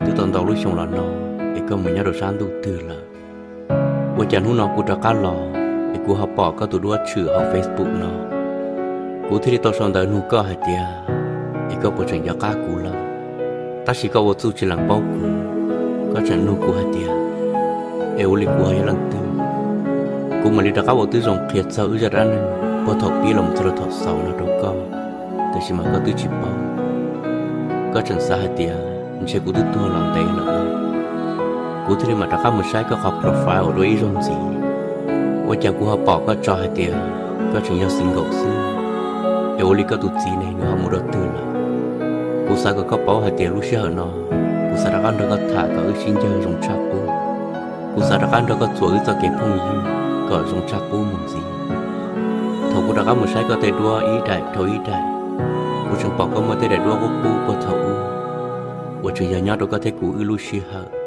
twb tau ntau lub xyoo los no, es koj mus nyob rau sab ntuj twg lawm? Ua cas hnub no kuv rov qab los, es kuv ho pom koj tus duab tshwm hauv Facebook no, kuv thiaj li tau sau ntawv nug koj hais tias, es koj puas tseem nco qab kuv lawm? Tab sis koj ua txuj tsis lees paub kuv, koj tseem nug kuv hais tias, es ua li kuv ho yog leej twg? Kuv mam li rov qab ua tib zoo qhia txog wb zaj dab neeg puag thaum pib los txog rau thaum xaus no rau koj, tiam sis mas koj twb tsis paub. Koj tseem xav hais tias ntshe kuv twb tuag los ntev lawm. Kuv thiaj li mam rov qab mus saib koj qhov profile uas dua ib zaug ntxiv, ua cas kuv ho pom koj tso hais tias koj tseem yog single xwb, es ua li koj tus txiv ne nws ho mus rau twg lawm? Kuv xav kom koj paub hais tias lub sij hawm no, kuv xav rov qab nrog koj tham kom wb sib ncawg zoo tshaj qub. Kuv xav rov qab nrog koj txuas wb txoj kev phooj ywg kom zoo tshaj qub mus ntxiv. Thaum kuv rov qab mus saib koj tej duab ib daim dhau ib daim, kuv tseem pom koj muaj tej daim duab qub qub puag thaum ub, uas tseem yog nyob rau koj thiab kuv wb lub sij hawm.